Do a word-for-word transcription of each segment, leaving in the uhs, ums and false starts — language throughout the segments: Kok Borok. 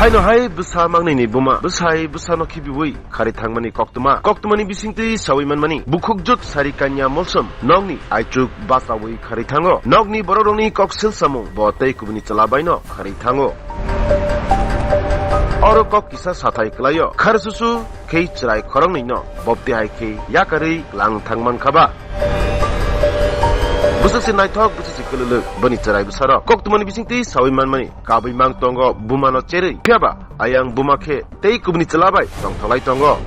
Haino hai bwsa mangnini buma bwsai bwsano khibiwi kharwi thangmani koktwma. Koktwmani bisingtwi sawi manmani, bukhukjwk sari kanya molsom nokni aichuk bachawi kharwi thango. Nokni borokrokni koksil samung bo tei kubuni chwla baino kharwi thango. Oro kok kisa sathai kwlaio, kharsusu khe chwrai khoroknwino bopti hai khe yakarwi lang thang mankha ba. Bwswk se naithok, bwswk se kwlwlwk boni chwrai bwsarok. Koktwmani bisingtwi sawi manmani, kabwi mang tongo bumano cherwi. Phiyaba ayang buma khe tei kubuni chwla bai tongtholai tongo.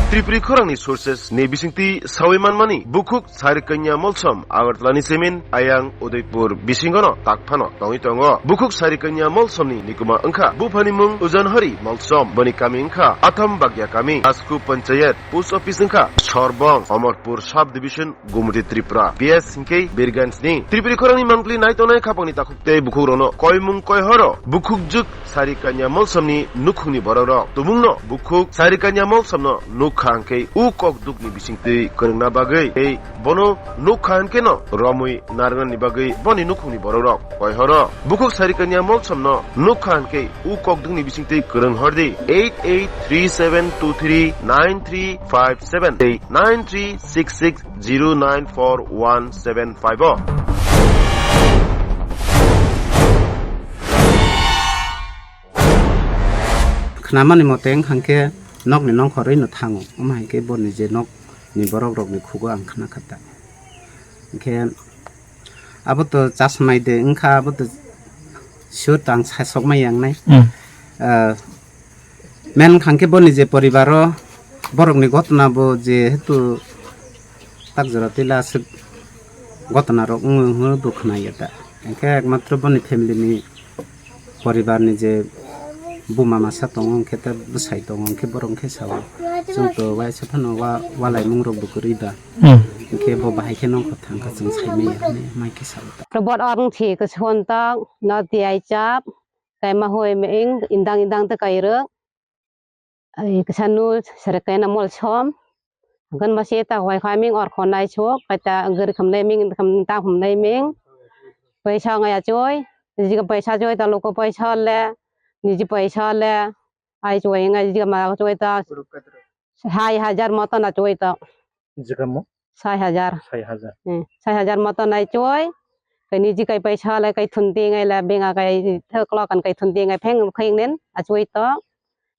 Tripuri khorangni sources ni bisingtwi sawi manmani, bukhuk sari kanya molsom Agartala ni semin ayang Udaipur bisingono tak phano tongwi tongo. Bukhuk sari kanya molsomni nikuma wngkha buphani mung Ujan Hari Molsom, boni kami wngkha Atham Bagya kami, Asku Panchayat, post office wngkha Sorbong, Amarpur sub division, Gumti Tripura, P S hinkhe Birganj ni. Tripuri khorangni mangpli nai tongnai khapangni takhuk tei bukhukrokno koimung koihoro bukhukjwk sari kanya molsomni nukhungni borokrok. Tumungno bukhuk sari kanya molsomno nukha hinkhe u kokdukni bisingtwi kwrwngna bagwi tei bono nukha hinkheno romwi narwknani bagwi boni nukhungni borokrok koihoro. Bukhuk sari kanya molsomno nukha hinkhe u kokdukni bisingtwi kwrwng hordi eight eight three seven two three nine three five seven tei nine three six six zero nine four one seven five o. Khnamani mote wngkha khe nokni nongkhorwi no thango, omo hai khe boni je nokni borok rokni khugo ang khna kha ta. Hinkhe abo to chasmai de wngkha, abo to sure to ang sasok mai yang nai. Hmm. Ah, men khang khe boni je poribar o borok ni gotna bo je hetu tak jora tila aswk gotna rok wng wng bo khna ya ta. Hinkhe ekmatro boni family ni poribar ni je buma masa tongo, hinkhe ta bwsai tongo, hinkhe borok hinkhe sao. Chwng to waisa phano wa-, walaimung rok bo kwrwi ba. Hmm. Hinkhe bo bahai khe nongkhor thang kha chwng sai maya hinwi mai khe sao. To bot ong thi kwchwng tak no tiyai chap, kaima hoi meng indang indang ta kairwk. Ai kisa nu sere kaina mol som. Gan ba se ta wai kha ming or khonai chok, kaita gari kham nai ming, kham ta kham nai ming. Paisa ngai achoi, jiga paisa choi ta loko paisa le, niji paisa le, ai choi ngai jiga ma choi ta. Hai hajar moto na choi ta. Jikamo? Sai hajar. Sai hajar. Hmm, sai hajar moto nai choi. Kai niji kai paisa le kai thunti ngai le benga kai thok lo kan kai thunti ngai pheng kheng nen achoi to.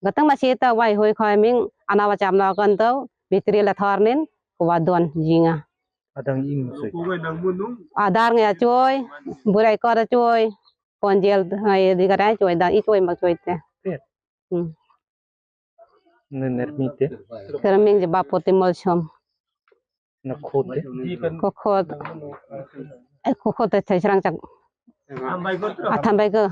Gatang ma sita wai hoi khoi ming anawa chamna kan to bitri le thor nen kuwa don jinga. Adang ing soi. Adar ngai achoi, burai kor achoi, ponjel ngai di gara choi da i choi ma choi te. Pet. Hmm. Nener mite. Kerming je bapo te molsom. Na khote. Kokhot. Eh, kokhot te thai serang chak. Athambai ko.